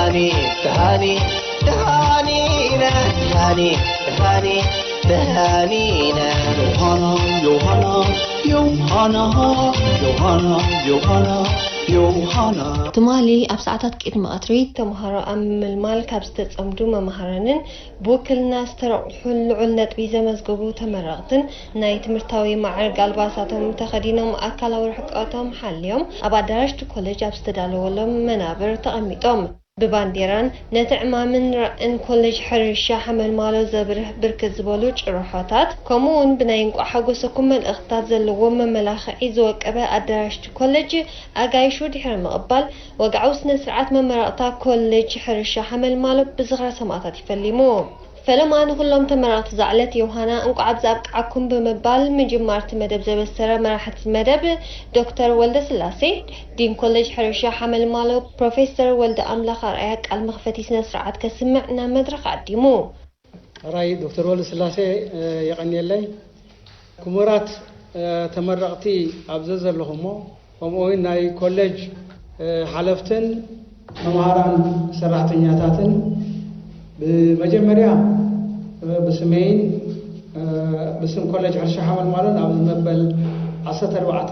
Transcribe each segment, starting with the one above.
ተሃኒ ተሃኒ ተሃኒና ተሃኒ ተሃኒ ተሃኒና ዮሃና ዮሃና ዮሃና ዮሃና ዮሃና ዮሃና ትማሊ ኣብ ሰዓታት ቅድሚ ቀትሪ ተምሃሮ ኣብ ምምልማል ካብ ዝተጸምዱ መማህራንን ብውክልና ዝተረቑሑ ልዑል ነጥቢ ዘመዝገቡ ተመረቕትን ናይ ትምህርታዊ ማዕርግ ኣልባሳቶም ተኸዲኖም ኣካላዊ ርሕቀቶም ሓልዮም ኣብ ኣዳራሽ እቲ ኮሌጅ ኣብ ዝተዳለወሎም መናብር ተቐሚጦም። ብባንዴራን ነቲ ዕማምን ራእን ኮሌጅ ሕርሻ ሓመልማሎ ዘብርህ ብርክት ዝበሉ ጭርሖታት፣ ከምኡ እውን ብናይ እንቋዕ ሓጎሰኩም መልእኽትታት ዘለዎ መመላኽዒ ዝወቀበ ኣዳራሽ እቲ ኮሌጅ ኣጋይሹ ድሕሪ ምቕባል፣ ወግዓዊ ስነ ስርዓት መመረቕታ ኮሌጅ ሕርሻ ሓመልማሎ ብዝኽረ ሰማእታት ይፈሊሙ። ፈለማ ንኹሎም ተመረቕቲ እዛ ዕለት ዮሃና እንቋዕ ኣብዚ ኣብቅዓኩም ብምባል ምጅማር እቲ መደብ ዘበሰረ መራሒ እቲ መደብ ዶክተር ወልደስላሴ፣ ዲን ኮሌጅ ሕርሻ ሓመልማሎ ፕሮፌሰር ወልደ ኣምላኽ ኣርኣያ ቃል መኽፈቲ ስነ ስርዓት ከስምዕ ናብ መድረኽ ዓዲሙ። ሕራይ ዶክተር ወልደስላሴ የቐንየለይ። ክቡራት ተመረቕቲ ኣብ ዘዘለኹሞ፣ ከምኡ እውን ናይ ኮሌጅ ሓለፍትን መምሃራን ሰራሕተኛታትን ብመጀመርያ ብስመይን ብስም ኮሌጅ ሕርሻ ሓመልማሎን ኣብዚ መበል ዓሰርተ ኣርባዕተ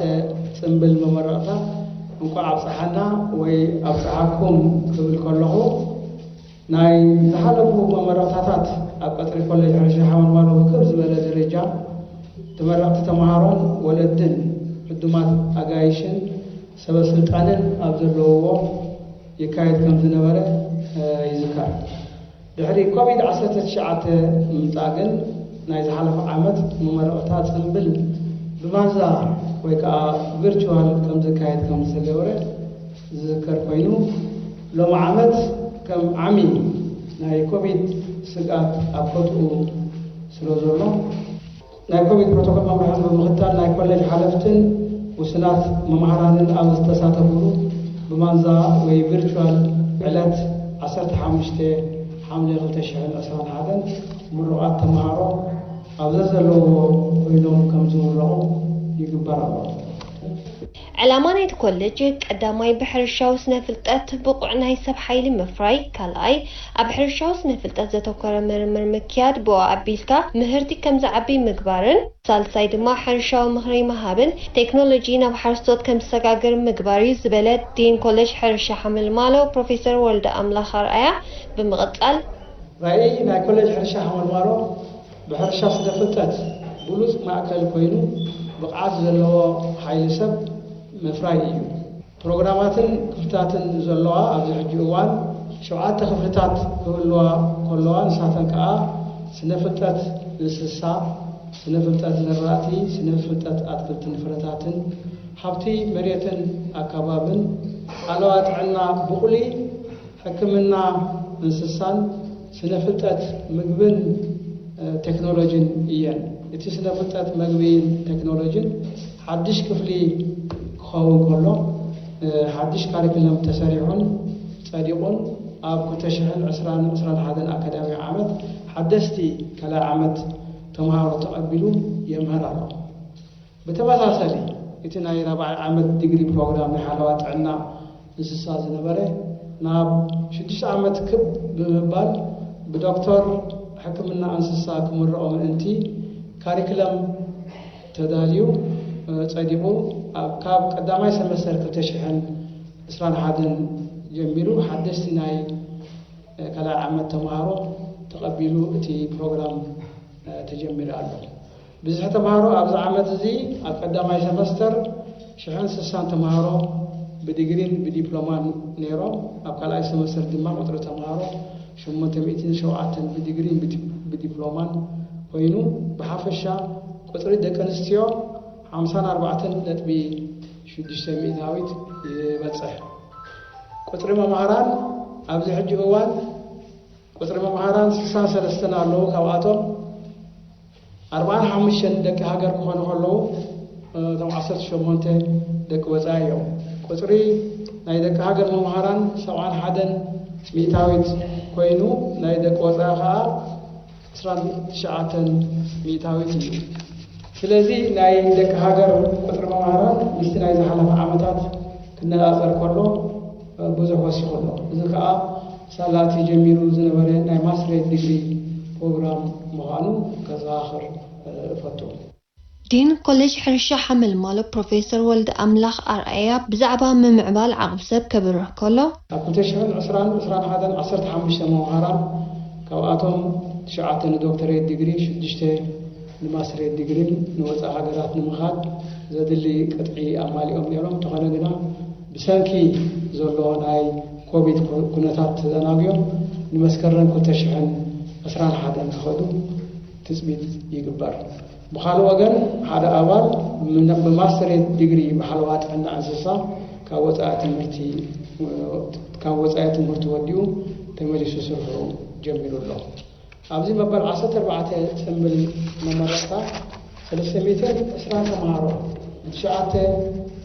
ጽምብል መመረቕታ እንቋዕ ኣብጽሓና ወይ ኣብጽሓኩም ክብል ከለኹ፣ ናይ ዝሓለፉ መመረቕታታት ኣብ ቀጽሪ ኮሌጅ ሕርሻ ሓመልማሎ ብክብ ዝበለ ደረጃ ተመረቕቲ ተምሃሮን ወለድን ዕዱማት ኣጋይሽን ሰበ ስልጣንን ኣብ ዘለውዎ ይካየድ ከም ዝነበረ ይዝከር። ድሕሪ ኮቪድ ዓሰርተ ትሽዓተ ምምጻእ ግን ናይ ዝሓለፈ ዓመት መመረቕታ ጽምብል ብማንዛ ወይ ከዓ ቪርቹዋል ከም ዝካየድ ከም ዝተገብረ ዝዝከር ኮይኑ፣ ሎሚ ዓመት ከም ዓሚ ናይ ኮቪድ ስግኣት ኣብ ከትኡ ስለ ዘሎ፣ ናይ ኮቪድ ፕሮቶኮል መምርሕን ብምኽታል ናይ ኮሌጅ ሓለፍትን ውሱናት መምሃራንን ኣብ ዝተሳተፍሉ ብማንዛ ወይ ቪርቹዋል ዕለት ዓሰርተ ሓሙሽተ ሓምለ ክልተ ሽሕን ዕስራን ሓደን ምሩቓት ተምሃሮ ኣብ ዘዘለውዎ ኮይኖም ከም ዝምረቑ ይግበር ኣሎ። ዕላማ ናይቲ ኮሌጅ ቀዳማይ ብሕርሻዊ ስነ ፍልጠት ብቑዕ ናይ ሰብ ሓይሊ ምፍራይ፣ ካልኣይ ኣብ ሕርሻዊ ስነ ፍልጠት ዘተኮረ ምርምር ምክያድ ብኡ ኣቢልካ ምህርቲ ከም ዝዓቢ ምግባርን፣ ሳልሳይ ድማ ሕርሻዊ ምኽሪ ምሃብን ቴክኖሎጂ ናብ ሓረስቶት ከም ዝሰጋገር ምግባር እዩ ዝበለ ዲን ኮሌጅ ሕርሻ ሓመልማሎ ፕሮፌሰር ወልደ ኣምላኽ ኣርኣያ ብምቕጻል፣ ራእይ ናይ ኮሌጅ ሕርሻ ሓመልማሎ ብሕርሻ ስነ ፍልጠት ብሉጽ ማእከል ኮይኑ ብቕዓት ዘለዎ ሓይሊ ሰብ ምፍራይ እዩ። ፕሮግራማትን ክፍልታትን ዘለዋ ኣብዚ ሕጂ እዋን ሸውዓተ ክፍልታት ክህልዋ ከለዋ ንሳተን ከኣ ስነ ፍልጠት እንስሳ፣ ስነ ፍልጠት ዘራእቲ፣ ስነ ፍልጠት ኣትክልትን ፍረታትን፣ ሃብቲ መሬትን ኣከባብን፣ ኣለዋ ጥዕና ብቑሊ ሕክምና እንስሳን ስነ ፍልጠት ምግብን ቴክኖሎጂን እየን። እቲ ስነ ፍልጠት መግብን ቴክኖሎጂን ሓድሽ ክፍሊ ክኸውን ከሎ ሓድሽ ካሪክለም ተሰሪሑን ጸዲቑን ኣብ ክልተ ሽሕን ዕስራን ዕስራን ሓደን ኣካዳሚ ዓመት ሓደስቲ ካልኣይ ዓመት ተምሃሮ ተቐቢሉ የምህር ኣሎ። ብተመሳሳሊ እቲ ናይ ራብዓይ ዓመት ዲግሪ ፕሮግራም ናይ ሓለዋ ጥዕና እንስሳ ዝነበረ ናብ ሽዱሽተ ዓመት ክብ ብምባል ብዶክተር ሕክምና እንስሳ ክምረቑ ምእንቲ ካሪክለም ተዳልዩ ጸዲቑ ካብ ቀዳማይ ሰመስተር ክልተ ሽሕን ዕስራን ሓደን ጀሚሩ ሓደስቲ ናይ ካልኣይ ዓመት ተምሃሮ ተቐቢሉ እቲ ፕሮግራም ተጀሚሩ ኣሎ። ብዝሒ ተምሃሮ ኣብዚ ዓመት እዚ ኣብ ቀዳማይ ሰመስተር ሽሕን ስሳን ተምሃሮ ብዲግሪን ብዲፕሎማን ነይሮም። ኣብ ካልኣይ ሰመስተር ድማ ቁፅሪ ተምሃሮ ሸሞንተ ሚእትን ሸውዓተን ብዲግሪን ብዲ- ብዲፕሎማን ኮይኑ፣ ብሓፈሻ ቁፅሪ ደቂ ኣንስትዮ ሓምሳን ኣርባዕተን ነጥቢ ሽዱሽተ ሚእታዊት ይበፅሕ። ቁፅሪ መምሃራን ኣብዚ ሕጂ እዋን ቁፅሪ መምሃራን ስሳን ሰለስተን ኣለዉ። ካብኣቶም ኣርባዓን ሓሙሽተን ደቂ ሃገር ክኾኑ ከለዉ፣ እቶም ዓሰርተ ሸሞንተ ደቂ ወፃኢ እዮም። ቁፅሪ ናይ ደቂ ሃገር መምሃራን ሰብዓን ሓደን ሚእታዊት ኮይኑ፣ ናይ ደቂ ወፃኢ ከዓ ዕስራን ትሽዓተን ሚእታዊት እዩ። ስለዚ ናይ ደቂ ሃገር ቁፅሪ መምሃራን ምስቲ ናይ ዝሓለፈ ዓመታት ክነፃፀር ከሎ ብዙሕ ወሲኹ ኣሎ። እዚ ከዓ ሳላ እቲ ጀሚሩ ዝነበረ ናይ ማስትሬት ዲግሪ ፕሮግራም ምዃኑ ከዘኻኽር እፈቱ። ዲን ኮሌጅ ሕርሻ ሓመልማሎ ፕሮፌሰር ወልደ ኣምላኽ ኣርኣያ ብዛዕባ ምምዕባል ዓቕሚ ሰብ ከብርህ ከሎ፣ ካብ ክልተ ሽሕን ዕስራን ዕስራን ሓደን ዓሰርተ ሓሙሽተ መምሃራን፣ ካብኣቶም ትሽዓተ ንዶክተሬት ዲግሪ፣ ሽዱሽተ ንማስትሬት ዲግሪን ንወፃኢ ሃገራት ንምኻድ ዘድሊ ቅጥዒ ኣማሊኦም ነይሮም። እንተኾነ ግና ብሰንኪ ዘሎ ናይ ኮቪድ ኩ- ኩነታት ተዘናግዮም ንመስከረም ክልተ ሽሕን ዕስራን ሓደን ክኸዱ ትፅቢት ይግበር። ብኻልእ ወገን ሓደ ኣባል ብማስተሬት ዲግሪ ብሓለዋ ጥዕና እንስሳ ካብ ወፃኢ ትምህርቲ ካብ ወፃኢ ትምህርቲ ወዲኡ ተመሊሱ ስርሑ ጀሚሩ ኣሎ። ኣብዚ መበል ዓሰርተ ኣርባዕተ ፅምብል መመረቕታ ሰለስተ ሚእትን ዕስራን ተምሃሮ ብትሽዓተ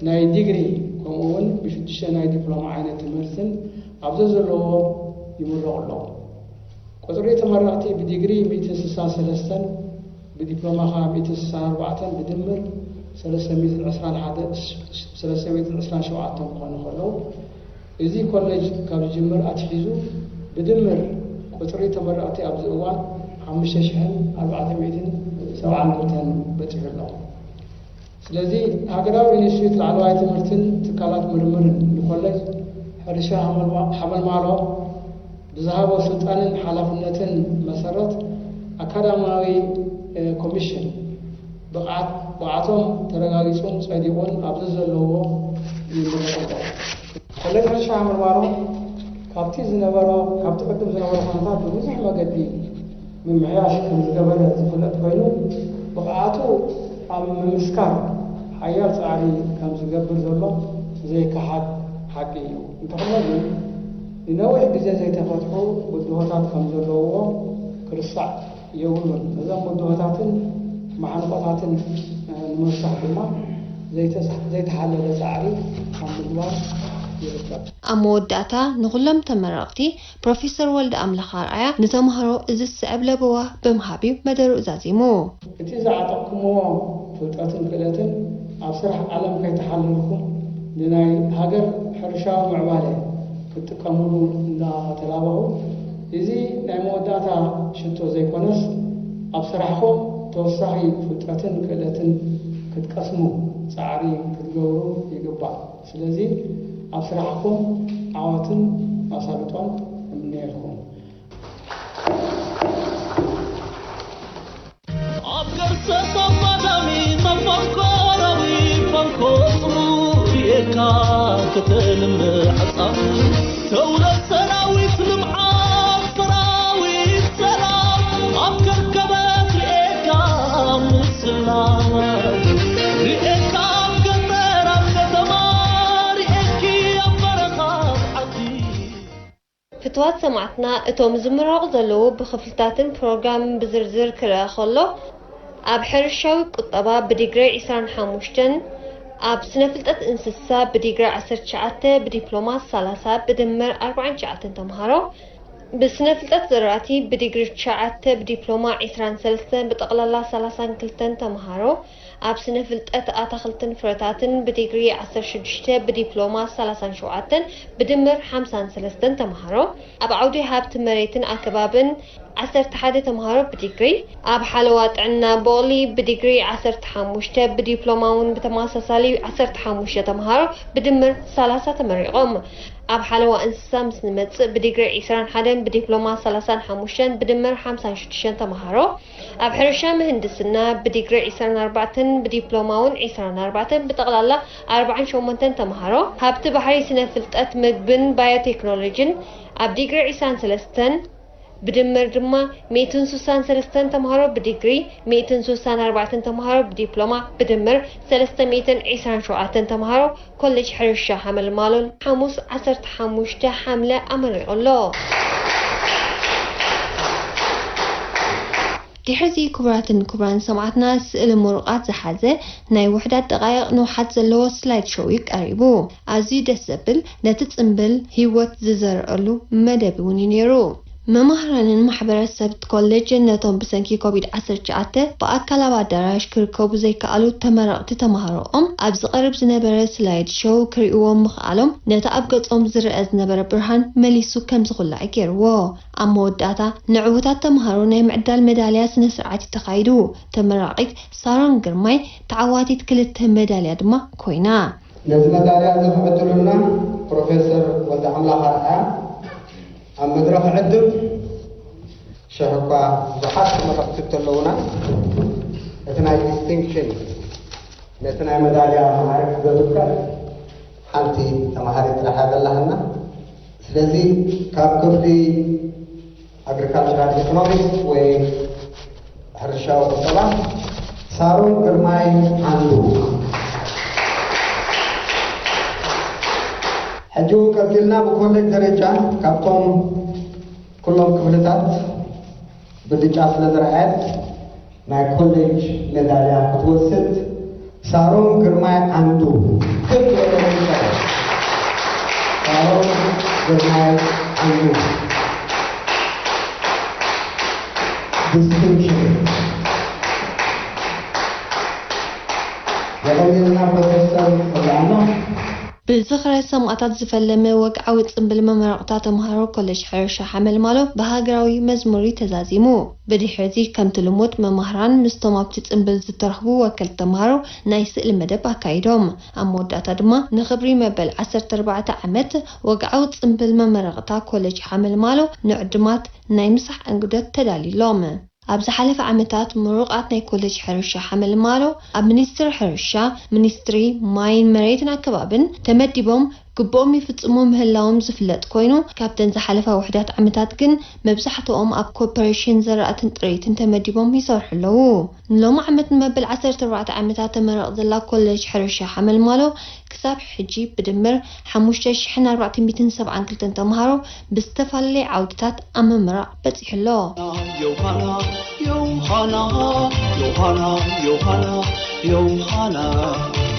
ናይ ዲግሪ ከምኡ እውን ብሽዱሽተ ናይ ዲፕሎማ ዓይነት ትምህርትን ኣብ ዘዘለዎ ይምረቑ ኣለዉ። ቁፅሪ ተመረቕቲ ብዲግሪ ሚእትን ስሳን ሰለስተን ብዲፕሎማ ከዓ ሚእትን ስሳን ኣርባዕተን ብድምር ሰለስተ ሚእትን ዕስራን ሓደን ሰለስተ ሚእትን ዕስራን ሸውዓተን ክኾኑ ከለዉ እዚ ኮሌጅ ካብ ዝጅምር ኣትሒዙ ብድምር ቁፅሪ ተመረቕቲ ኣብዚ እዋን ሓሙሽተ ሽሕን ኣርባዕተ ሚእትን ሰብዓን ክልተን በፂሑ ኣሎ። ስለዚ ሃገራዊ ኢንስቲትዩት ላዕለዋይ ትምህርትን ትካላት ምርምርን ንኮሌጅ ሕርሻ ሓመልማሎ ብዝሃቦ ስልጣንን ሓላፍነትን መሰረት ኣካዳሚያዊ ኮሚሽን ብቕዓቶም ተረጋጊፁን ፀዲቑን ኣብዚ ዘለዎ ይምረቑ ኣለዉ። ኮሌጅ ሕርሻ ሓመልማሎ ካብቲ ዝነበሮ ካብቲ ቅድም ዝነበሮ ኩነታት ብብዙሕ መገዲ ምምሕያሽ ከምዝገበረ ዝፍለጥ ኮይኑ ብቕዓቱ ኣብ ምምስካር ሓያል ፃዕሪ ከምዝገብር ዘሎ ዘይከሓድ ሓቂ እዩ። እንተኾነ ግን ንነዊሕ ግዜ ዘይተፈትሑ ብድሆታት ከምዘለውዎ ክርሳዕ የብሉን። ነዞም ብድሆታትን ማሕንቆታትን ንምፍታሕ ድማ ዘይተሓለለ ፃዕሪ ኣብ ምግባር ይርከብ። ኣብ መወዳእታ ንኹሎም ተመረቕቲ ፕሮፌሰር ወልደኣምላኽ ኣርኣያ ንተምሃሮ እዚ ዝስዕብ ለበዋ ብምሃብ እዩ መደርኡ ዛዚሙ። እቲ ዝዓጠቕኩምዎ ፍልጠትን ክእለትን ኣብ ስራሕ ዓለም ከይተሓለልኩም ንናይ ሃገር ሕርሻዊ ምዕባለ ክትጥቀምሉ እንዳተላበኹ፣ እዚ ናይ መወዳእታ ሽቶ ዘይኮነስ ኣብ ስራሕኹም ተወሳኺ ፍልጠትን ክእለትን ክትቀስሙ ፃዕሪ ክትገብሩ ይግባእ። ስለዚ ኣብ ስራሕኩም ዓወትን ኣሳልጦን እምነየልኩም። ኣብ ገርሰ ሳባ ዳሚ ተፈንኮራዊ ፈንኮ ጽሩ ሪኤካ ከተልምዕ ዓጻም ተውለድ ሰራዊት ልምዓት ሰራዊት ሰላም ኣብ ከርከበት ሪኤካ ምስላ ሪኤካ ኣብ ገጠር ኣብ ከተማ ሪኤኪ ኣብ በረኻ ኣብ ዓዲ ፍትዋት ሰማዕትና እቶም ዝምረቑ ዘለዉ ብኽፍልታትን ፕሮግራምን ብዝርዝር ክረኣ ከሎ፣ ኣብ ሕርሻዊ ቁጠባ ብዲግሪ ዕስራን ሓሙሽተን፣ ኣብ ስነ ፍልጠት እንስሳ ብዲግሪ ዓሰርተ ትሽዓተ፣ ብዲፕሎማ ሰላሳ፣ ብድምር ኣርባዓን ትሽዓተን ተምሃሮ፣ ብስነ ፍልጠት ዘራእቲ ብዲግሪ ትሽዓተ፣ ብዲፕሎማ ዕስራን ሰለስተን፣ ብጠቕላላ ሰላሳን ክልተን ተምሃሮ፣ ኣብ ስነ ፍልጠት ኣታኽልትን ፍረታትን ብዲግሪ ዓሰርተ ሽዱሽተ፣ ብዲፕሎማ ሰላሳን ሸውዓተን፣ ብድምር ሓምሳን ሰለስተን ተምሃሮ፣ ኣብ ዓውዲ ሃብቲ መሬትን ኣከባብን ዓሰርተ ሓደ ተምሃሮ ብዲግሪ፣ ኣብ ሓለዋ ጥዕና ቡቕሊ ብዲግሪ ዓሰርተ ሓሙሽተ፣ ብዲፕሎማ እውን ብተመሳሳሊ ዓሰርተ ሓሙሽተ ተምሃሮ ብድምር ሰላሳ ተመሪቖም። ኣብ ሓለዋ እንስሳ ምስ ንመጽእ ብዲግሪ ዕስራን ሓደን ብዲፕሎማ ሰላሳን ሓሙሽተን ብድምር ሓምሳን ሽዱሽተን ተምሃሮ፣ ኣብ ሕርሻ ምህንድስና ብዲግሪ ዕስራን ኣርባዕተን ብዲፕሎማ እውን ዕስራን ኣርባዕተን ብጠቕላላ ኣርባዓን ሸሞንተን ተምሃሮ፣ ሃብቲ ባሕሪ ስነ ፍልጠት ምግብን ባዮቴክኖሎጂን ኣብ ዲግሪ ዕስራን ሰለስተን ብድምር ድማ ሚእትን ስሳን ሰለስተን ተምሃሮ ብዲግሪ፣ ሚእትን ስሳን ኣርባዕተን ተምሃሮ ብዲፕሎማ ብድምር ሰለስተ ሚእትን ዕስራን ሸውዓተን ተምሃሮ ኮሌጅ ሕርሻ ሓመልማሎን ሓሙስ ዓሰርተ ሓሙሽተ ሓምለ ኣመሪቑ ኣሎ። ድሕሪዚ ክቡራትን ክቡራን ሰማዕትና ስእሊ ምሩቓት ዝሓዘ ናይ ውሕዳት ደቓይቕ ንውሓት ዘለዎ ስላይድ ሾው እዩ ቀሪቡ። ኣዝዩ ደስ ዘብል ነቲ ጽምብል ህይወት ዝዘርኣሉ መደብ እውን እዩ ነይሩ። መማህራንን ማሕበረሰብ ኮሌጅ ነቶም ብሰንኪ ኮቪድ ዓሰርተ ትሽዓተ ብኣካል ኣብ ኣዳራሽ ክርከቡ ዘይከኣሉ ተመረቕቲ ተማሃሮኦም ኣብ ዝቐርብ ዝነበረ ስላይድ ሾው ክርእይዎም ምኽኣሎም ነቲ ኣብ ገጾም ዝረአ ዝነበረ ብርሃን መሊሱ ከም ዝኹላዕ ገይርዎ። ኣብ መወዳእታ ንዕዉታት ተምሃሮ ናይ ምዕዳል መዳልያ ስነ ስርዓት እዩ ተኻይዱ። ተመራቒት ሳሮን ግርማይ ተዓዋቲት ክልተ መዳልያ ድማ ኮይና። ነዚ መዳልያ እዚ ክዕድሉልና ፕሮፌሰር ወልደ ኣምላኽ ኣርኣያ ኣብ መድረኽ ዕድም ሸሕ እኳ ብዙሓት ተመረቕቲ እንተለዉና እቲ ናይ ዲስቲንክሽን ነቲ ናይ መዳልያ ማዕርግ ዘብቅዕ ሓንቲ ተማሃሪት ጥራሕ እያ ዘላትና። ስለዚ ካብ ክፍሊ ኣግሪካልቸራል ኢኮኖሚክስ ወይ ሕርሻዊ ቁጠባ ሳሮን ግርማይ ዓንዱ። ሕጂ እውን ቀጺልና ብኮሌጅ ደረጃ ካብቶም ኩሎም ክፍልታት ብልጫ ስለ ዝረኣየት ናይ ኮሌጅ መዳልያ ክትወስድ ሳሮን ግርማይ ዓንዱ። ክብ ዝበለ ይሰጥ። ሳሮን ግርማይ ዓንዱ። ዲስቲንክሽን። የቐንየልና ፕሮፌሰር ወልደኣምላኽ። ብዝኽረ ሰማእታት ዝፈለመ ወግዓዊ ጽምብል መመረቕታ ተምሃሮ ኮሌጅ ሕርሻ ሓመልማሎ ብሃገራዊ መዝሙር እዩ ተዛዚሙ። ብድሕሪ'ዚ ከምቲ ልሙድ መማህራን ምስቶም ኣብቲ ጽምብል ዝተረኽቡ ወከልቲ ተምሃሮ ናይ ስእሊ መደብ ኣካይዶም። ኣብ መወዳእታ ድማ ንኽብሪ መበል ዓሰርተ ኣርባዕተ ዓመት ወግዓዊ ጽምብል መመረቕታ ኮሌጅ ሓመልማሎ ንዕዱማት ናይ ምሳሕ እንግዶት ተዳልዩሎም። ኣብ ዝሓለፈ ዓመታት ምሩቓት ናይ ኮሌጅ ሕርሻ ሓመልማሎ ኣብ ሚኒስትሪ ሕርሻ፣ ሚኒስትሪ ማይን መሬትን ኣከባብን ተመዲቦም ግቡኦም ይፍጽሙ ምህላዎም ዝፍለጥ ኮይኑ፣ ካብተን ዝሓለፋ ውሑዳት ዓመታት ግን መብዛሕትኦም ኣብ ኮርፖሬሽን ዘራእትን ጥሪትን ተመዲቦም ይሰርሑ ኣለዉ። ንሎሚ ዓመት ንመበል ዓሰርተ ኣርባዕተ ዓመታት ተመረቕ ዘላ ኮሌጅ ሕርሻ ሓመልማሎ ክሳብ ሕጂ ብድምር ሓሙሽተ ሽሕን ኣርባዕተ ሚእትን ሰብዓን ክልተን ተምሃሮ ብዝተፈላለየ ዓውድታት ኣብ ምምራቕ በጺሑ ኣሎ። ዮሃና፣ ዮሃና፣ ዮሃና፣ ዮሃና፣ ዮሃና።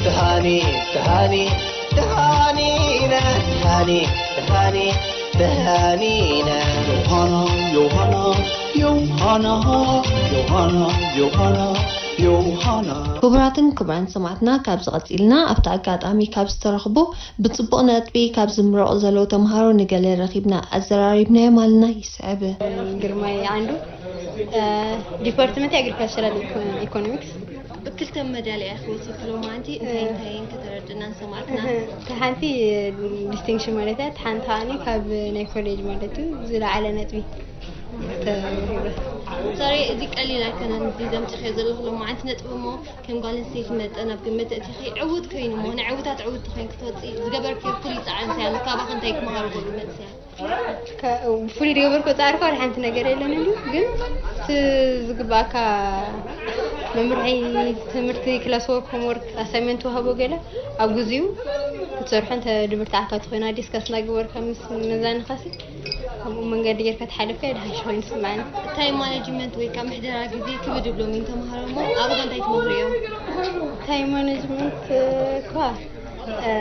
ተሃኒ፣ ተሃኒ፣ ተሃኒና፣ ተሃኒ፣ ተሃኒ፣ ተሃኒና። ዮሃና፣ ዮሃና፣ ዮሃና፣ ዮሃና፣ ዮሃና፣ ዮሃና። ክቡራትን ክቡራን ሰማዕትና፣ ካብዚ ቀጺልና ኣብቲ ኣጋጣሚ ካብ ዝተረኽቡ ብጽቡቕ ነጥቢ ካብ ዝምረቑ ዘለዉ ተምሃሮ ንገለ ረኺብና ኣዘራሪብናዮም ኣለና። ይስዕብ። ግርማይ ዓንዱ፣ እ፣ ዲፓርትመንት ኣግሪካልቸራል ኢኮ-፣ ኢኮኖሚክስ። ብክልተ መዳልያ ኢኺ ወሲድኪ ሎማዓንቲ፣ እንታይ እንታይን ከተረድእና ንሰማዕትና? እህ፣ እታ ሓንቲ ዲስቲንክሽን ማለት እያ፣ እታ ሓንቲ ከኣኒ ካብ ናይ ኮሌጅ ማለት እዩ ዝለዓለ ነጥቢ ተረኺበ። ሶሪ፣ እዚ ቀሊል ኣይኮነን፣ እዚ ዘምጽእክዮ ዘለኹ ሎማዓንቲ ነጥቢ እሞ ከም ጓል ኣንስተይቲ መጠን ኣብ ግምት ኣእቲኺ ዕዉት ኮይኑ እሞ ናይ ዕዉታት ዕውቲ ኮይንኪ ክትወጽኢ ዝገበርክዮ ፍሉይ ጻዕሪ እንታይ ኣሎ? ካባኺ እንታይ ክመሃሩ ክብሉ መንእሰያት? ከ-፣ ብፍሉይ ዝገበርክዎ ጻዕሪ እኳ ወላ ሓንቲ ነገር የለን፣ ግን እቲ ዝግባኣካ መምርሒ ትምህርቲ፣ ክላስ ወርክ፣ ሆምወርክ፣ ኣሳይመንት ወሃቦ ገለ ኣብ ግዜኡ ክትሰርሖ እንተ ድብርታዕካ ተኾይና ዲስካስ እናገበርካ ምስ መዛንኻሲ ከምኡ መንገዲ ጌርካ ተሓለፍካ ድሓሽ ኮይኑ ይስምዓኒ። ታይም ማኔጅመንት ወይ ከዓ ምሕደራ ግዜ ክብድ ይብሎም እዮም ተምሃሮ እሞ ኣብኡ እንታይ ትመኽርዮም? ታይም ማኔጅመንት እኳ እ፣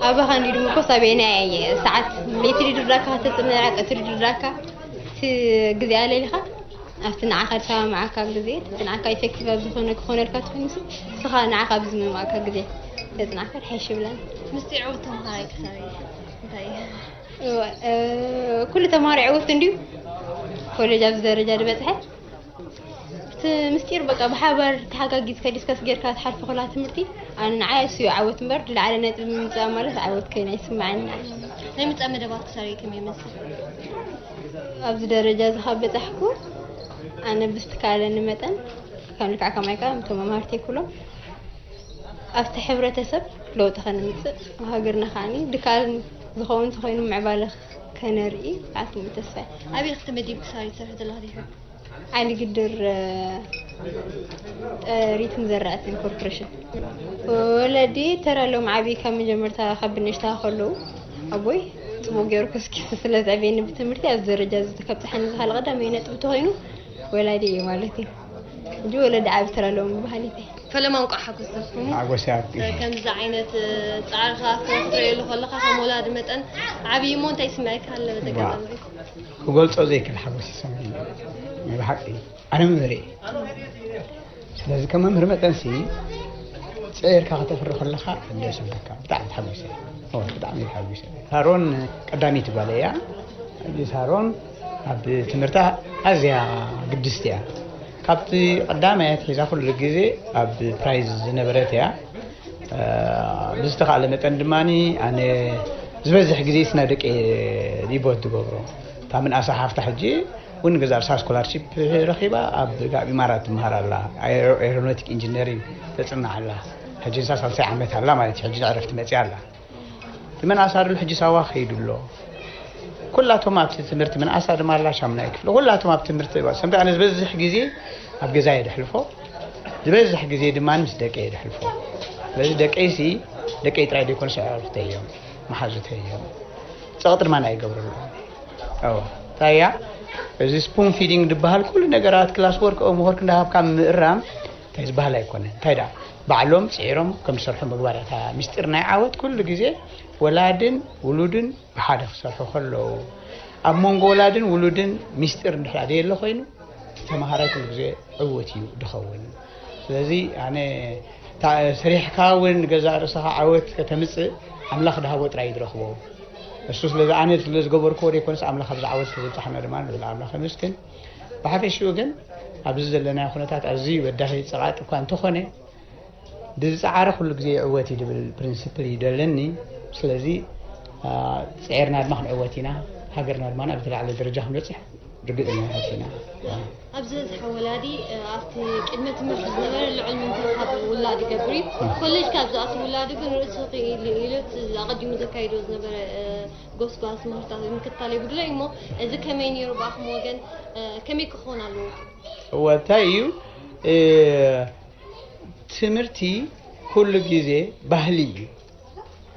ኣባኻ እንዲዩ ድምኮስ ኣብ የናይ ሰዓት ለይቲ ድድራካ ከተጽንዕ ቀትሪ ድድራካ እቲ ግዜ ኣለሊኻ ኣብቲ ንዓኻ ዝሰማምዓካ ግዜ እቲ ንዓካ ኢፌክቲቭ ኣብ ዝኾነ ክኾነልካ ትኾይኑሲ ንስኻ ንዓኻ ኣብ ዝስማምዓካ ግዜ ተጽናዕካ ድሓይሽ ይብለኒ። ምስጢር ዕዉት ተምሃራይ ክሳብ እንታይ? እወ፣ እ፣ ኩሉ ተምሃራይ ዕዉት እንድዩ ኮሌጅ ኣብዚ ደረጃ ዝበጽሐ። እቲ ምስጢር በቃ ብሓባር ተሓጋጊዝካ ዲስከስ ጌርካ ትሓልፎ ከላ ትምህርቲ ኣነ ንዓይ እሱ እዩ ዓወት እምበር ዝለዓለ ነጥቢ ምምፃእ ማለት ዓወት ከይኑ ኣይስምዓኒ ንዓይ። ናይ ምጻእ መደባት ክሳብ ከመይ ይመስል? ኣብዚ ደረጃ እዚ ካብ በጻሕኩ ኣነ ብዝተካለኒ መጠን ከም ልክዕ ከማይ ከኣ እቶም መማህርተይ ኩሎም ኣብቲ ሕብረተሰብ ለውጢ ከነምጽእ፣ ሃገርና ከኣ ድካል ዝኸውን ተኾይኑ ምዕባለ ከነርኢ ብዓል ትልሚ ተስፋ እየ። ኣበይ ኢኺ ተመዲብኪ ክሳብ ትሰርሒ ዘለኺ ዲኺ? ዓሊ ግድር፣ እ፣ ጥሪትን ዘራእትን ኮርፖሬሽን። ወለዲ ተራ ኣለዎም ዓብዪ ካብ መጀመርታ ካብ ብንእሽታ ከለዉ ኣቦይ ጽቡቕ ገይሩ ከስኪሱ ስለ ዘዕበየኒ ብትምህርቲ ኣብዚ ደረጃ እዚ ከብጽሓኒ ዝኽኣለ ቀዳማይ ነጥቢ ተኾይኑ ወላዲ እዩ ማለት እዩ። እንጂ ወለዲ ዓቢ ተራ ኣለዎም ብባህሊተይ። ፈለማ እንቋዕ ሓጎሰኩም። ሓጎስ ይሃብኪ። ከምዚ ዓይነት ጻዕርካ ክትሪኤሉ ከለካ ከም ወላዲ መጠን ዓብይ እሞ እንታይ ስምዒት ኣሎ? በዚ ኣጋጣሚ ክገልጾ ዘይክእል ሓጎስ ይሰምዓኒ። ናይ ብሓቂ ኣነ መምህር እየ። ስለዚ ከም መምህር መጠንሲ ጸይርካ ከተፍሪ ከለካ ደስ ይብለካ። ብጣዕሚ ተሓጒሰ። ኦ፣ ብጣዕሚ ተሓጒሰ። ሳሮን ቀዳመይቲ ጓል እያ። ሕጂ ሳሮን ኣብ ትምህርታ ኣዝያ ግድስቲ እያ። ካብቲ ቀዳማይ ኣትሒዛ ኩሉ ግዜ ኣብ ፕራይዝ ዝነበረት እያ። ብዝተኻእለ መጠን ድማ ኣነ ዝበዝሕ ግዜ ስና ደቂ ዲቦት ዝገብሮ እታ ምንኣሳ ሓፍታ ሕጂ እውን ገዛ ርሳ ስኮላርሽፕ ረኺባ ኣብ ጋብ ኢማራት ትምሃር ኣላ። ኤሮኖቲክ ኢንጂነሪንግ ተፅናዕ ኣላ። ሕጂ ንሳ ሳልሳይ ዓመት ኣላ ማለት እዩ። ሕጂ ንዕረፍቲ መፅያ ኣላ። እቲ ምንኣሳ ድሉ ሕጂ ሳዋ ከይዱ ኣሎ። ኩላቶም ኣብቲ ትምህርቲ ምንኣሳ ድማ ኣላ ሻምናይ ክፍሊ። ኩላቶም ኣብ ትምህርቲ ሰምቲ ኣነ ዝበዝሕ ግዜ ኣብ ገዛ እየ ደሕልፎ። ዝበዝሕ ግዜ ድማ ምስ ደቀይ እየ ደሕልፎ። ስለዚ ደቀይሲ ደቀይ ጥራይ ዘይኮነ ሰዓርተይ እዮም፣ መሓዙተይ እዮም። ፀቕጢ ድማ ኣይገብረሉ። ኣዎ እንታይ እያ እዚ ስፑን ፊዲንግ ዝበሃል ኩሉ ነገራት ክላስ ወርክ ኦምወርክ እንዳሃብካ ምእራም እንታይ ዝበሃል ኣይኮነ። እንታይ ዳ ባዕሎም ፅዒሮም ከም ዝሰርሑ ምግባር እያ። እታ ሚስጢር ናይ ዓወት ኩሉ ግዜ ወላድን ውሉድን ብሓደ ክሰርሑ ከለዉ ኣብ መንጎ ወላድን ውሉድን ሚስጢር እንድሕር ደየለ ኮይኑ ተምሃራይ ኩሉ ግዜ ዕውት እዩ ድኸውን። ስለዚ ኣነ እታ ሰሪሕካ እውን ገዛእ ርእስኻ ዓወት ከተምፅእ ኣምላኽ ድሃቦ ጥራይ እዩ ዝረኽቦ። እሱ ስለዚ ኣነ ስለ ዝገበርክዎ ዘይኮነስ ኣምላኽ ኣብዚ ዓወት ስለ ዘብፅሓና ድማ ንብል ኣምላኽ የመስግን። ብሓፈሽኡ ግን ኣብዚ ዘለናዮ ኩነታት ኣዝዩ በዳሂ ፀቓጢ እኳ እንተኾነ ብዝፀዓረ ኩሉ ግዜ ይዕወት እዩ ዝብል ፕሪንስፕል እዩ ዘለኒ። ስለዚ ፂዒርና ድማ ክንዕወት ኢና። ሃገርና ድማ ናብ ዝተላዕለ ደረጃ ክንበፅሕ ርግፀኛታት ኢና። ኣብ ዝበዝሐ ወላዲ ኣብቲ ቅድመ ትምህርቲ ዝነበረ ልዑል ምንክብኻብ ውላድ ይገብር እዩ። ኮሌጅ ካብ ዝኣቱ ውላዱ ግን ርእሱ ክኢሉ ኢሉት ኣቐዲሙ ዘካይዶ ዝነበረ ጎስጓስ ምህርታት ምክትታል የጉድሎ እዩ እሞ እዚ ከመይ ነይሩ ብኣኹም ወገን ከመይ ክኾን ኣለዎ? እወ እንታይ እዩ ትምህርቲ ኩሉ ግዜ ባህሊ እዩ።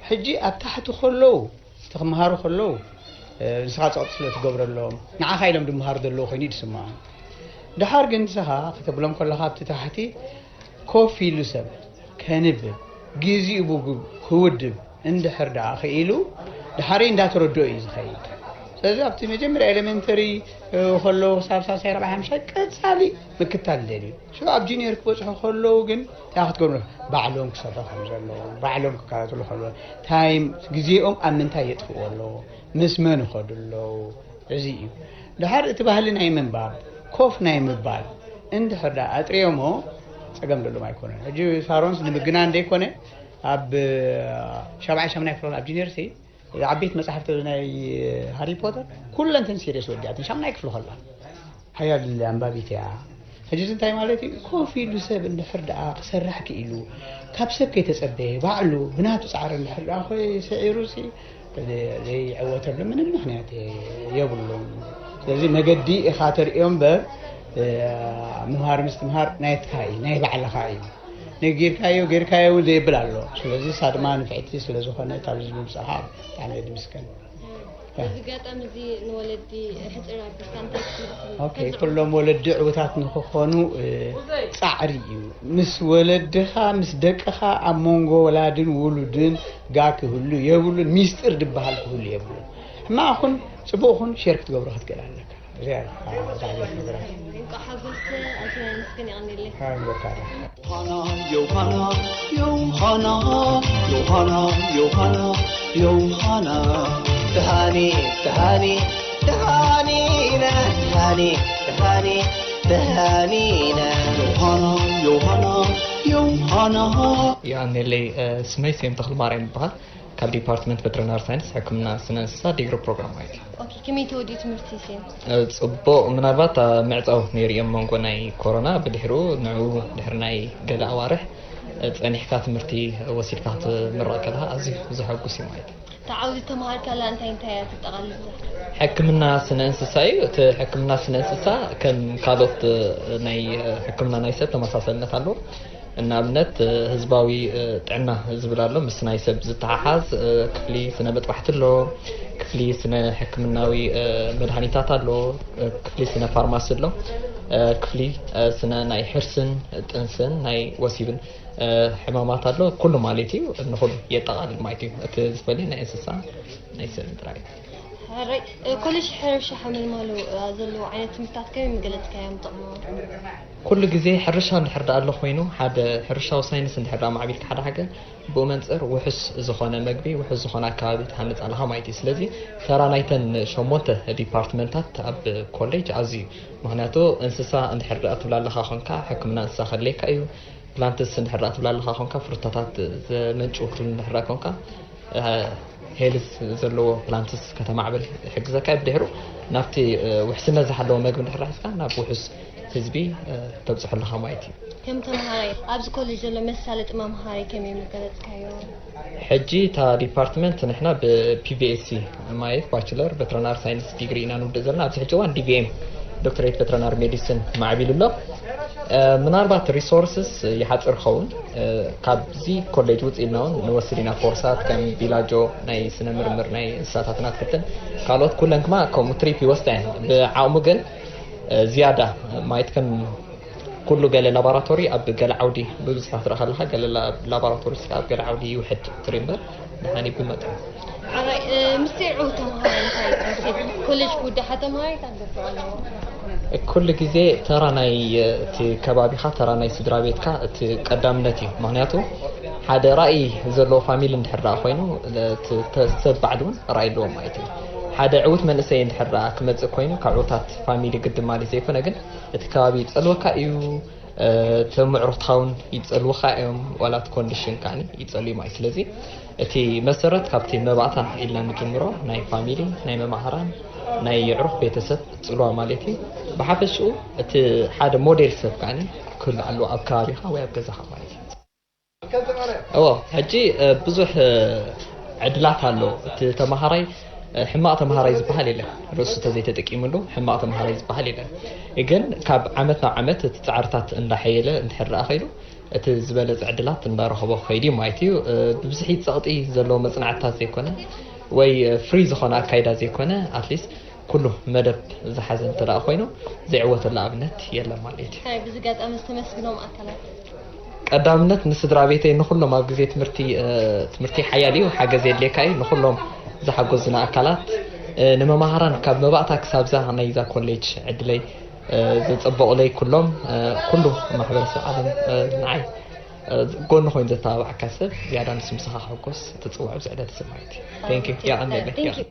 ሕጂ ኣብ ታሕቲ ከለዉ እቲ ክመሃሩ ከለዉ ንስኻ ፀቕጢ ስለ ትገብረሎም ንዓኻ ኢሎም ድመሃሩ ዘለዉ ኮይኑ እዩ ዝስምዖም። ድሓር ግን ንስኻ ከተብሎም ከለኻ ኣብቲ ታሕቲ ኮፍ ኢሉ ሰብ ከንብብ ግዚኡ ብጉብ ክውድብ እንድሕር ደኣ ክኢሉ ድሓረይ እንዳተረድኦ እዩ ዝኸይድ። ስለዚ ኣብቲ መጀመርያ ኤሌመንተሪ ከለዉ ክሳብ ሳልሳይ ራብዓይ ሓምሻይ ቀፃሊ ምክታል ደልዩ ሽዑ ኣብ ጁኒየር ክበፅሑ ከለዉ ግን እንታይ ክትገብሩ ባዕሎም ክሰርሑ ከም ዘለዎም ባዕሎም ክከታተሉ ከለዎም ታይም ግዜኦም ኣብ ምንታይ የጥፍእዎ ኣለዉ ምስ መን ይኸዱ ኣለዉ እዚ እዩ። ድሓር እቲ ባህሊ ናይ ምንባብ ኮፍ ናይ ምባል እንድሕር ደኣ ኣጥርዮሞ ፀገም ዘለዎም ኣይኮነን። ሕጂ ሳሮንስ ንምግናን ዘይኮነ ኣብ ሻብዓይ ሻምናይ ክፍሊ ኣብ ጁኒየር ሲ ዓበይቲ መፅሓፍቲ ናይ ሃሪ ፖተር ኩለንተን ሲሪየስ ወዲኣትን ሻምናይ ክፍሊ ከላ ሓያል ኣንባቢት እያ። ሕጂ እዚ እንታይ ማለት እዩ? ኮፍ ኢሉ ሰብ እንድሕር ደኣ ክሰርሕ ክኢሉ ካብ ሰብ ከይተፀበየ ባዕሉ ብናቱ ፃዕሪ እንድሕር ደኣ ኮይሰዒሩ ሲ ዘይዕወተሉ ምንም ምክንያት የብሉን። ስለዚ መገዲ ኢኻ ተርእዮ እምበር ምምሃር ምስትምሃር ናይትካ እዩ ናይ ባዕልኻ እዩ። ነጊርካዮ ጌርካዮ እውን ዘየብል ኣሎ። ስለዚ እሳ ድማ ንፍዕቲ ስለዝኾነት ኣብዚ ምምፃእኻ ብጣዕሚ እየ ዝምስገን። በዚ ኣጋጣሚ እዚ ንወለዲ ሕፅር ኣቢልካ እንታይ ክትብል ትኽእል? ኦኬ፣ ኩሎም ወለዲ ዕውታት ንክኾኑ ፃዕሪ እዩ። ምስ ወለድኻ ምስ ደቅኻ ኣብ መንጎ ወላድን ውሉድን ጋ ክህሉ የብሉን። ሚስጥር ዝበሃል ክህሉ የብሉን። ሕማቕ ኹን ፅቡቕ ኹን ሼር ክትገብሮ ክትክእል ኣለካ። እዚኣ እያ እታ ሓገዝ ነገራት። እንቋዕ ሓጎስ ኣቶ ዮሃንስ ግን የቐንየለይ። ሓበን በርካታ። ዮሃና ዮሃና ዮሃና ዮሃና ዮሃና ዮሃና ተሃኒ ተሃኒ ተሃኒና ተሃኒ ተሃኒ ተሃኒና ዮሃና ዮሃና ዮሃና የቐንየለይ። ስመይ ሴም ተኽልማርያም ይበሃል። ካብ ዲፓርትመንት ቨተሪናሪ ሳይንስ ሕክምና ስነ እንስሳ ዲግሪ ፕሮግራም ማለት እዩ። ኦኬ፣ ከመይ ተወዲኡ ትምህርቲ ሴም? ጽቡቕ። ምናልባት ኣብ ምዕጻው ነይሩ እዮም መንጎ ናይ ኮሮና፣ ብድሕሩ ንዕኡ ድሕሪ ናይ ገለ ኣዋርሕ ጸኒሕካ ትምህርቲ ወሲድካ ክትምረቕ ከለኻ ኣዝዩ ዘሐጉስ እዩ ማለት እዩ። እታ ዓውዲ ተምሃርካላ እንታይ እንታይ እያ ተጠቓልል? ሕክምና ስነ እንስሳ እዩ። እቲ ሕክምና ስነ እንስሳ ከም ካልኦት ናይ ሕክምና ናይ ሰብ ተመሳሳልነት ኣለዎ። ንኣብነት ህዝባዊ ጥዕና ዝብል ኣሎ፣ ምስ ናይ ሰብ ዝተሓሓዝ ክፍሊ ስነ መጥባሕቲ ኣሎ፣ ክፍሊ ስነ ሕክምናዊ መድሃኒታት ኣሎ፣ ክፍሊ ስነ ፋርማሲ ኣሎ። ክፍሊ ስነ ናይ ሕርስን ጥንስን ናይ ወሲብን ሕማማት ኣሎ። ኩሉ ማለት እዩ፣ ንኹሉ የጠቓልል ማለት እዩ። እቲ ዝፈልዩ ናይ እንስሳ ናይ ስእልን ጥራይ። ሕራይ ኮሌጅ ሕርሻ ሓመልማሎ ዘለዉ ዓይነት ትምህርታት ከመይ ምገለፅካዮም ጥቕሙ? ኩሉ ግዜ ሕርሻ እንድሕር ደኣ ኣሎ ኮይኑ፣ ሓደ ሕርሻዊ ሳይንስ እንድሕር ደኣ ማዕቢልካ ሓደ ሃገር፣ ብኡ መንፅር ውሕስ ዝኾነ መግቢ፣ ውሕስ ዝኾነ ኣከባቢ ትሃንፅ ኣለኻ ማለት እዩ። ስለዚ ተራ ናይተን ሸሞንተ ዲፓርትመንታት ኣብ ኮሌጅ ኣዝዩ እዩ። ምክንያቱ እንስሳ እንድሕር ደኣ ትብላ ኣለኻ ኮንካ፣ ሕክምና እንስሳ ከድልየካ እዩ። ፕላንትስ እንድሕር ደኣ ትብላ ኣለኻ ኮንካ፣ ፍሩታታት ዘመንጭው ክትብል እንድሕር ደኣ ኮንካ፣ ሄልዝ ዘለዎ ፕላንትስ ከተማዕብል ይሕግዘካ እዩ። ብድሕሩ ናብቲ ውሕስነት ዝሓለወ መግቢ እንድሕር ሒዝካ ናብ ውሑስ ህዝቢ ተብፅሖ ኣለኻ ማለት እዩ። ከም ተምሃራይ ኣብዚ ኮሌጅ ዘሎ መሳለጢ መምሃሪ ከመይ ምገለፅካዮ? ሕጂ እታ ዲፓርትመንት ንሕና ብ PVSC ማለት ባችለር ቬተሪናሪ ሳይንስ ዲግሪ ኢና ንውድእ ዘለና። ኣብዚ ሕጂ እዋን DVM ዶክተሬት ቬተሪናሪ ሜዲሲን ማዕቢሉ ኣሎ። ምናልባት ሪሶርስስ ይሓፅር ኸውን። ካብዚ ኮሌጅ ውፅእ ኢልና እውን ንወስድ ኢና ኮርሳት ከም ቢላጆ ናይ ስነ ምርምር ናይ እንስሳታትን ኣትክልትን ካልኦት ኩለን ክማ ከምኡ ትሪፕ ይወስዳ እየን። ብዓቕሙ ግን ዝያዳ ማለት ከም ኩሉ ገለ ላቦራቶሪ ኣብ ገለ ዓውዲ ብብዝሒ ክትርኢ ከለኻ ገለ ላቦራቶሪ ኣብ ገለ ዓውዲ ይውሕድ ትሪ እምበር ደሓን እዩ ብመጠኑ። ምስጢር ዕው ተምሃራይ እንታይ ኮሌጅ ክውዳሓ ተምሃራይ እንታይ ክገብር ኣለዎ? ኩሉ ግዜ ተራ ናይ እቲ ከባቢኻ ተራ ናይ ስድራ ቤትካ እቲ ቀዳምነት እዩ። ምክንያቱ ሓደ ራእይ ዘለዎ ፋሚሊ እንድሕር ደኣ ኮይኑ ሰብ ባዕሉ እውን ራእይ ኣለዎ ማለት እዩ። ሓደ ዕውት መንእሰይ እንድሕር ደኣ ክመፅእ ኮይኑ ካብ ዕውታት ፋሚሊ ግድን ማለት ዘይኮነ ግን እቲ ከባቢ ይፀልወካ እዩ። እቶም ኣዕሩኽትኻ እውን ይፀልውኻ እዮም፣ ዋላ እቲ ኮንዲሽን ከዓኒ ይፀልዩ ማለት እዩ። ስለዚ እቲ መሰረት ካብቲ መባእታ ኢልና ንጅምሮ፣ ናይ ፋሚሊ፣ ናይ መማህራን፣ ናይ የዕሩኽ ቤተሰብ ፅልዋ ማለት እዩ። ብሓፈሽኡ እቲ ሓደ ሞዴል ሰብ ከዓኒ ክህሉ ኣለዎ ኣብ ከባቢኻ ወይ ኣብ ገዛኻ ማለት እዩ። እዎ ሕጂ ብዙሕ ዕድላት ኣሎ። እቲ ተማሃራይ ሕማቕ ተማሃራይ ዝበሃል የለን። ርእሱ ተዘይተጠቂምሉ ሕማቕ ተማሃራይ ዝበሃል የለን። ግን ካብ ዓመት ናብ ዓመት እቲ ፃዕርታት እንዳሓየለ እንድሕር ደኣ ኸይዱ እቲ ዝበለፀ ዕድላት እንዳረኸቦ ክኸይድ እዩ ማለት እዩ። ብብዝሒ ፀቕጢ ዘለዎ መፅናዕትታት ዘይኮነ ወይ ፍሪ ዝኾነ ኣካይዳ ዘይኮነ ኣትሊስት ኩሉ መደብ ዝሓዘ እንተ ደኣ ኮይኑ ዘይዕወተሉ ኣብነት የለን ማለት እዩ። ሕራይ ብዚ ኣጋጣሚ ዝተመስግኖም ኣካላት? ቀዳምነት ንስድራ ቤተይ ንኹሎም ኣብ ግዜ ትምህርቲ ትምህርቲ ሓያል እዩ ሓገዝ የድልየካ እዩ ንኹሎም ዝሓገዙና ኣካላት ንመማህራን ካብ መባእታ ክሳብ ዛ ናይዛ ኮሌጅ ዕድለይ ዘፀበቑለይ ኩሎም ኩሉ ማሕበረሰብ ዓለም ንዓይ ጎኒ ኮይኑ ዘተባብዓካ ሰብ ዝያዳ ምስ ምሳኻ ክሕጎስ ትፅውዕ ኣብዚ ዕለት እዚ ማለት እዩ። Thank you። የቐንየለይ። Thank you።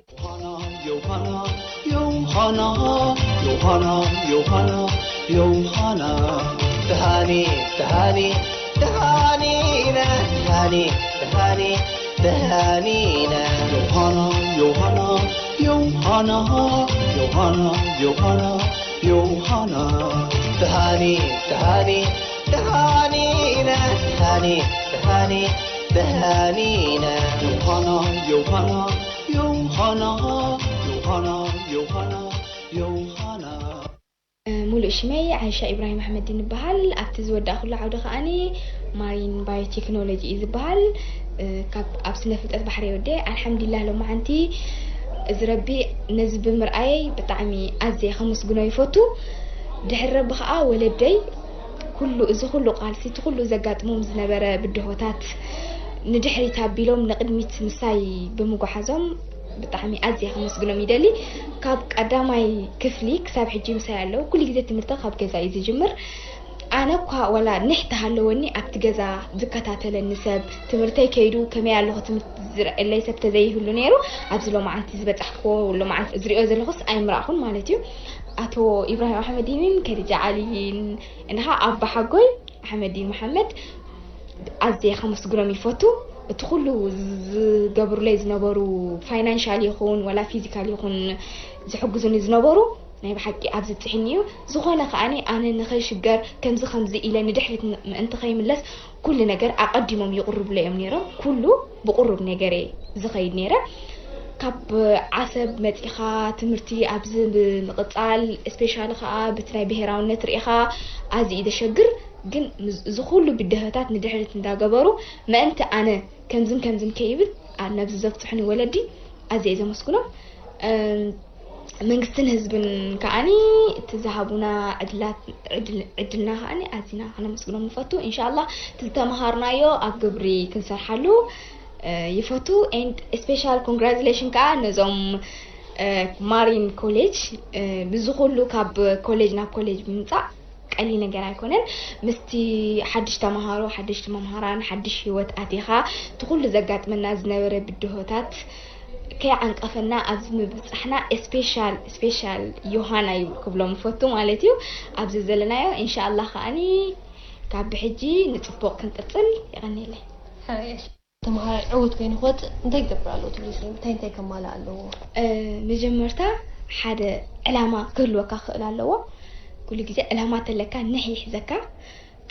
Johanna, Johanna, Johanna, Johanna, Johanna. Tahani, tahani, tahani na, tahani, tahani, tahani na. Johanna, Johanna, Johanna, Johanna, Johanna, Johanna. Tahani, tahani, tahani na, tahani, tahani, tahani na. Johanna, Johanna, Johanna, Johanna, Johanna, Johanna. ሙሉእ ሽመይ ዓይሻ ኢብራሂም ኣሕመዲን ይበሃል። ኣብቲ ዝወዳእኩሉ ዓውዲ ከዓኒ ማሪን ባዮቴክኖሎጂ እዩ ዝበሃል። ካብ ኣብ ስነ ፍልጠት ባሕሪ ወደ ኣልሓምዱሊላህ ሎማዓንቲ እዚ ረቢ ነዚ ብምርኣየይ ብጣዕሚ ኣዝየ ከመስግኖ ይፈቱ። ድሕሪ ረቢ ከዓ ወለደይ ኩሉ እዚ ኩሉ ቃልሲ እቲ ኩሉ ዘጋጥሞም ዝነበረ ብድሆታት ንድሕሪት ኣቢሎም ንቕድሚት ምሳይ ብምጉዓዞም ብጣዕሚ ኣዝየ ከመስግኖም ይደሊ። ካብ ቀዳማይ ክፍሊ ክሳብ ሕጂ ምሳይ ኣለዉ። ኩሉ ግዜ ትምህርተይ ካብ ገዛ እዩ ዝጅምር። ኣነ እኳ ዋላ ኒሕ ተሃለወኒ ኣብቲ ገዛ ዝከታተለኒ ሰብ ትምህርተይ ከይዱ ከመይ ኣለኹ ትምህርቲ ዝርእየለይ ሰብ ተዘይህሉ ነይሩ ኣብዚ ሎማዓንቲ ዝበፃሕክዎ ሎማዓንቲ ዝሪኦ ዘለኹስ ኣይምራእኹን ማለት እዩ። ኣቶ ኢብራሂም ኣሕመዲንን ከዲጃ ዓሊን እንኻ ኣባ ሓጎይ ኣሕመዲን መሓመድ ኣዝየ ከመስግኖም ይፈቱ። እቲ ኩሉ ዝገብሩለይ ዝነበሩ ፋይናንሻል ይኹን ዋላ ፊዚካል ይኹን ዝሕግዙኒ ዝነበሩ ናይ ብሓቂ ኣብዚ ብፅሕኒ እዩ። ዝኾነ ከዓኒ ኣነ ንኸይሽገር ከምዚ ከምዚ ኢለ ንድሕሪት ምእንቲ ከይምለስ ኩሉ ነገር ኣቐዲሞም ይቕርብለይ እዮም ነይሮም። ኩሉ ብቕሩብ ነገር እየ ዝኸይድ ነይረ። ካብ ዓሰብ መፂኻ ትምህርቲ ኣብዚ ብምቕፃል ስፔሻሊ ከዓ ብቲ ናይ ብሄራውነት ርኢኻ ኣዚ እዩ ዘሸግር። ግን እዚ ኩሉ ብድሆታት ንድሕሪት እንዳገበሩ ምእንቲ ኣነ ከምዝን ከምዝን ከይብል ነብዚ ዘብፅሑኒ ወለዲ ኣዝየ እየ ዘመስግኖም። መንግስትን ህዝብን ከዓኒ እቲ ዝሃቡና ዕድላት ዕድል- ዕድልና ከዓኒ ኣዚና ክነመስግኖም ንፈቱ። ኢንሻኣላህ እቲ ዝተምሃርናዮ ኣብ ግብሪ ክንሰርሓሉ እ፣ ይፈቱ። And special congratulation ከዓ ነዞም እ፣ ማሪን ኮሌጅ እ፣ ብዚ ኩሉ ካብ ኮሌጅ ናብ ኮሌጅ ብምምፃእ ቀሊል ነገር ኣይኮነን። ምስቲ ሓድሽ ተምሃሮ፣ ሓድሽቲ መምሃራን፣ ሓድሽ ህይወት ኣቲኻ እቲ ኩሉ ዘጋጥመና ዝነበረ ብድሆታት ከይዓንቀፈና ኣብዚ ምብፃሕና ስፔሻል ስፔሻል ዮሃና ይብል ክብሎም ፈቱ ማለት እዩ። ኣብዚ ዘለናዮ ኢንሻኣላህ ከዓኒ ካብ ብሕጂ ንፅቡቕ ክንቅፅል። የቐንየለይ። ሓየሽ ተምሃራይ ዕውት ኮይኑ ክወፅእ እንታይ ክገብር ኣለዎ ትብሊ? እንታይ እንታይ ከማልእ ኣለዎ? እ፣ መጀመርታ ሓደ ዕላማ ክህልወካ ክኽእል ኣለዎ። ኩሉ ግዜ ዕላማ ተለካ ንሕ ይሕዘካ።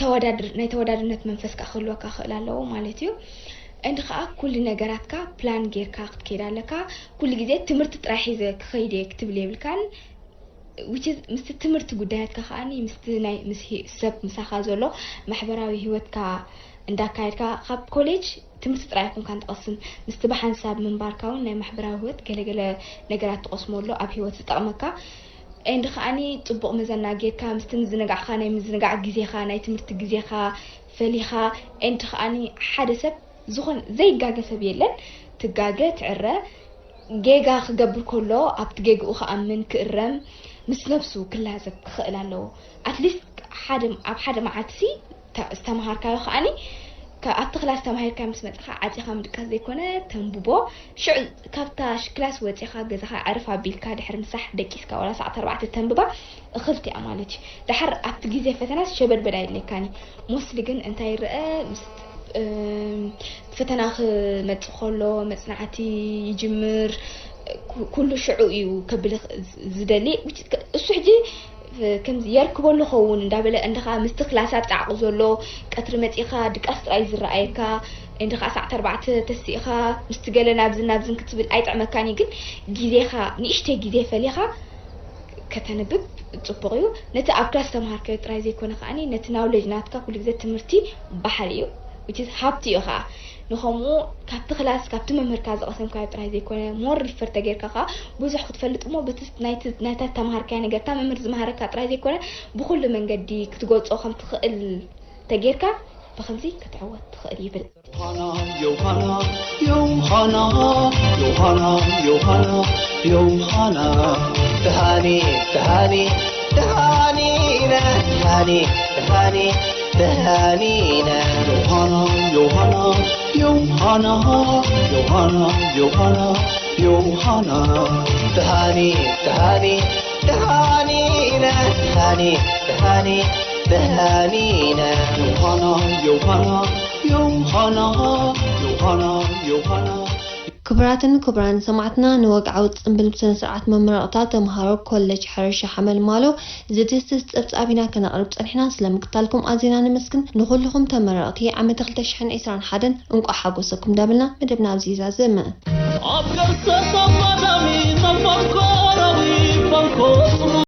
ተወዳድር ናይ ተወዳድርነት መንፈስ ከዓ ክህልወካ ክኽእል ኣለዎ ማለት እዩ። እንዲ ከዓ ኩሉ ነገራትካ ፕላን ጌርካ ክትከይድ ኣለካ። ኩሉ ግዜ ትምህርቲ ጥራይ ሒዘ ክኸይድ እየ ክትብል የብልካን። Which is ምስቲ ትምህርቲ ጉዳያትካ ከዓኒ ምስቲ ናይ ምስ ሂ- ሰብ ምሳኻ ዘሎ ማሕበራዊ ህይወትካ እንዳካየድካ ካብ ኮሌጅ ትምህርቲ ጥራይ ኣይኮንካን ትቐስም ምስቲ ብሓንሳብ ምንባርካ እውን ናይ ማሕበራዊ ህይወት ገለገለ ነገራት ትቐስሞ ኣሎ ኣብ ህይወት ዝጠቕመካ ኤንድ ከዓኒ ፅቡቕ መዘና ጌርካ ምስቲ ምዝንጋዕካ ናይ ምዝንጋዕ ግዜኻ ናይ ትምህርቲ ግዜኻ ፈሊኻ ኤንድ ከዓኒ ሓደ ሰብ ዝኾን ዘይጋገ ሰብ የለን ትጋገ ትዕረ ጌጋ ክገብር ከሎ ኣብቲ ጌግኡ ክኣምን ክእረም ምስ ነብሱ ክላዘብ ክኽእል ኣለዎ ኣትሊስት ሓደ ኣብ ሓደ መዓልትሲ ዝተምሃርካዮ ከዓኒ ኣብቲ ክላስ ተማሂርካ ምስ መፅኻ ዓፂኻ ምድቃስ ዘይኮነ ተንብቦ ሽዑ ካብታ ክላስ ወፂኻ ገዛኻ ዕርፍ ኣቢልካ ድሕሪ ምሳሕ ደቂስካ ዋላ ሰዓት ኣርባዕተ ተንብባ እኽልቲ እያ ማለት እዩ። ደሓር ኣብቲ ግዜ ፈተናስ ሸበድበድ ኣይድለካን እዩ። ሞስሊ ግን እንታይ ይረአ ምስ ፈተና ክመፅእ ከሎ መፅናዕቲ ይጅምር ኩሉ ሽዑ እዩ ከብል ዝደሊ እሱ ሕጂ ከምዚ የርክበሉ ኸውን እንዳበለ እንድኻ ምስቲ ክላሳት ጣዕቑ ዘሎ ቀትሪ መፂኻ ድቃስ ጥራይ ዝረኣየካ እንድኻ ሰዓት ኣርባዕተ ተሲእኻ ምስቲ ገለ ናብዝን ናብዝን ክትብል ኣይጥዕመካን እዩ ግን ግዜኻ ንእሽተይ ግዜ ፈሊኻ ከተንብብ ፅቡቕ እዩ። ነቲ ኣብ ክላስ ዝተምሃርካዮ ጥራይ ዘይኮነ ከዓኒ ነቲ ናውሌጅ ናትካ ኩሉ ግዜ ትምህርቲ ባሕሪ እዩ which is ሃብቲ እዩ ከዓ ንኸምኡ ካብቲ ክላስ ካብቲ መምህርካ ዝቐሰምካዮ ጥራይ ዘይኮነ more refer ተጌርካ ከዓ ብዙሕ ክትፈልጥ እሞ በቲ ናይቲ ናይታ ዝተምሃርካዮ ነገር እታ መምህር ዝመሃረካ ጥራይ ዘይኮነ ብኹሉ መንገዲ ክትገልፆ ከም ትኽእል ተጌርካ ብኸምዚ ክትዕወት ትኽእል ይብል። Johanna, Johanna, Johanna, Johanna, Johanna, Johanna. Tahani, Tahani, Tahani, na, Tahani, Tahani, Tahani, na. Johanna, Johanna, Johanna, Johanna, Johanna, Johanna. Tahani, Tahani, Tahani, na, Tahani, Tahani, Tahani, na. Johanna, Johanna, Johanna, Johanna, Johanna. ክቡራትን ክቡራን ሰማዕትና ንወግዓዊ ጽምብል ብስነ ስርዓት መመረቕታ ተምሃሮ ኮሌጅ ሕርሻ ሓመልማሎ ዝድህስስ ጸብጻብ ኢና ከነቕርብ ጸኒሕና። ስለምክታልኩም ኣዚና ነመስግን። ንኹልኹም ተመረቕቲ ዓመተ ክልተ ሽሕን ዕስራን ሓደን እንቋዕ ሓጎሰኩም እንዳበልና መደብና ኣብዚ ይዛዝም። ኣብ ገርሰ ተማዳሚ ተፈንኮራዊ ፈንኮ